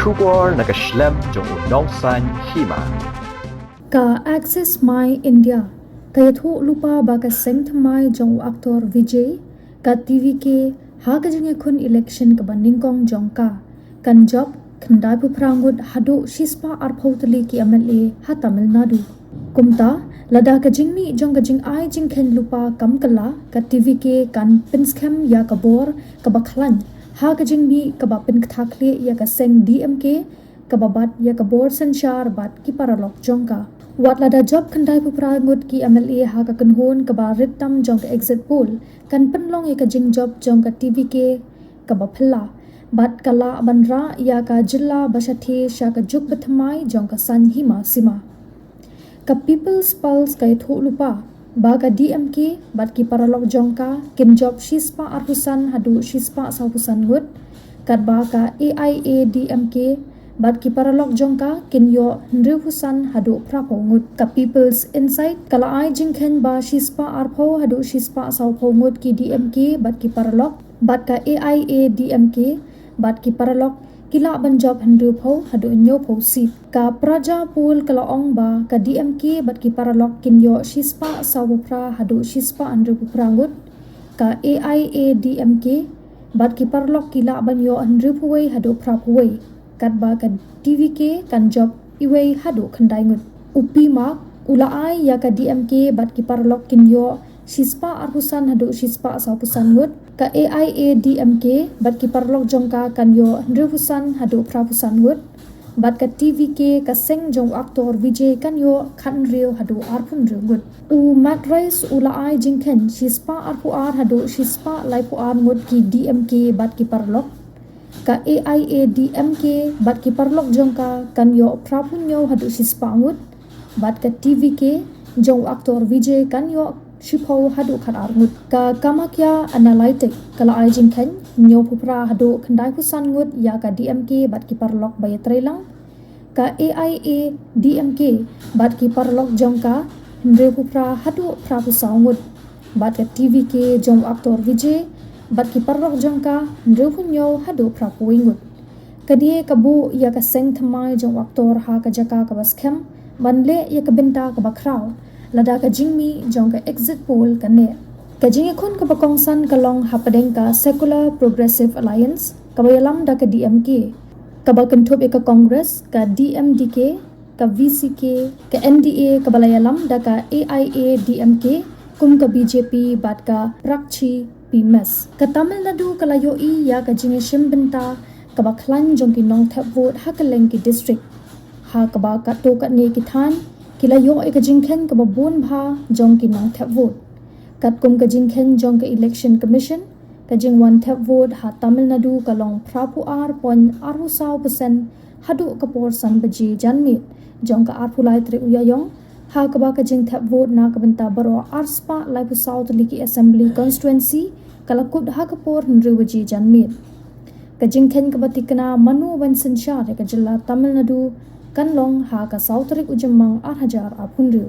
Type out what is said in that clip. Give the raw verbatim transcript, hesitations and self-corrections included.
Khubor na ka shlem jong u nongsaiñ hima. Ka Axis My India ka ïathuh lypa ba ka seng thymmai jong u aktor Vijay, ka T V K, ha ka jingïakhun election kaba nyngkong jong ka, kan jop khyndai phew phra ngut haduh shispah arphew tylli ki M L A ha Tamil Nadu. Kumta, lada ka jingmih jong ka jingai jingkheiñ lypa kam kylla, ka T V K kan pynskhem ïa ka bor kaba khlaiñ ha ka jingmih kaba pynkthah khlieh ïa ka seng D M K kaba bat ïa ka bor synshar bad ki paralok jong ka. Wat lada jop khyndai phew phra ngut ki M L A ha ka kynhun kaba rit tam jong ka exit poll, kan pynlong ïa ka jingjop jong ka T V K kaba phylla bad ka lah ban rah ïa ka jylla ba shathie sha ka juk bathymmai jong ka saiñ hima sima. Ka People's Pulse ka ïathuh lypa ba ka D M K bad ki paralok jong ka kin jop shispah arphew san haduh shispah sawphew san ngut, katba ka A I A D M K bad ki paralok jong ka kin ïoh hynriewphew san haduh phraphew ngut. Ka People's Insight ka la ai jingkheiñ ba shispah arphew haduh shispah sawphew ngut ki D M K bad ki paralok, bad ka A I A D M K bad ki paralok ki lah ban jop hynriewphew haduh hynñiewphew seat. Ka Praja Poll ka la ong ba ka D M K bad ki paralok kin ïoh shispah sawphew phra haduh shispah hynriewphew phra ngut. Ka A I A D M K bad ki paralok ki lah ban ïoh hynriewphew wei haduh phraphew wei, katba ka T V K kan jop iwei haduh khyndai ngut. U P Mark u la ai ïa ka D M K bad ki paralok kin ïoh shispah arphew san haduh shispah sawphew san ngut. Ka A I A D M K bad ki paralok jong ka kan ïoh hynriewphew san haduh phraphew san ngut. Bad ka T V K, ka seng jong u aktor Vijay, kan ïoh khathynriew haduh arphew hynriew ngut. U Matt Rice u la ai jingkheiñ shispah arphew ar haduh shispah laiphew ar ngut ki D M K bad ki paralok. Ka A I A D M K bad ki paralok jong ka kan ïoh phraphew hynñiew haduh shispah ngut. Bad ka T V K jong u aktor Vijay kan ïoh shiphew haduh khatar ngut. Ka Kamakhya Analytic ka la ai jingkheiñ hynñiewphew phra haduh khyndaiphew san ngut ïa ka D M K bad ki paralok ba ïatreilang. Ka A I A D M K bad ki paralok jong ka hynriewphew phra haduh phraphew saw ngut. Bad ka T V K jong u aktor Vijay bad ki paralok jong ka hynriewphew hynñiew haduh phraphew wei ngut. Kane ka buh ïa ka seng thymmai jong u aktor ha ka jaka kaba skhem ban leh ïa ka bynta kaba khraw lada ka jingmih jong ka exit poll ka neh. Ka jingïakhun kaba kongsan ka long hapdeng ka Secular Progressive Alliance kaba ïalam da ka D M K, kaba kynthup ïa ka Congress, ka D M D K, ka V C K, ka N D A kaba la ïalam da ka A I A D M K, kum ka B J P bad ka Prakshi P M S. Ka Tamil Nadu ka la ïohi ïa ka jingïashim bynta kaba khlaiñ jong ki nongthep vote ha kylleng ki district, ha kaba katto katne ki thaiñ ki la ïoh ïa ka jingkheiñ kaba bun bha jong ki nongthep vote. Katkum ka jingkheiñ jong ka Election Commission, ka jingwan thep vote ha Tamil Nadu ka long phraphew ar point arphew saw percent haduh ka por san baje janmiet jong ka arphew lai tarik u Ïaïong, ha kaba ka jingthep vote na ka bynta baroh arspah laiphew saw tylli ki Assembly Constituency ka la kut ha ka por hynriew baje janmiet. Ka jingkheiñ kaba tikna mano ban synshar ïa ka jylla Tamil Nadu kan long ha ka saw tarik u Jymmang ar hajar arphew hynriew.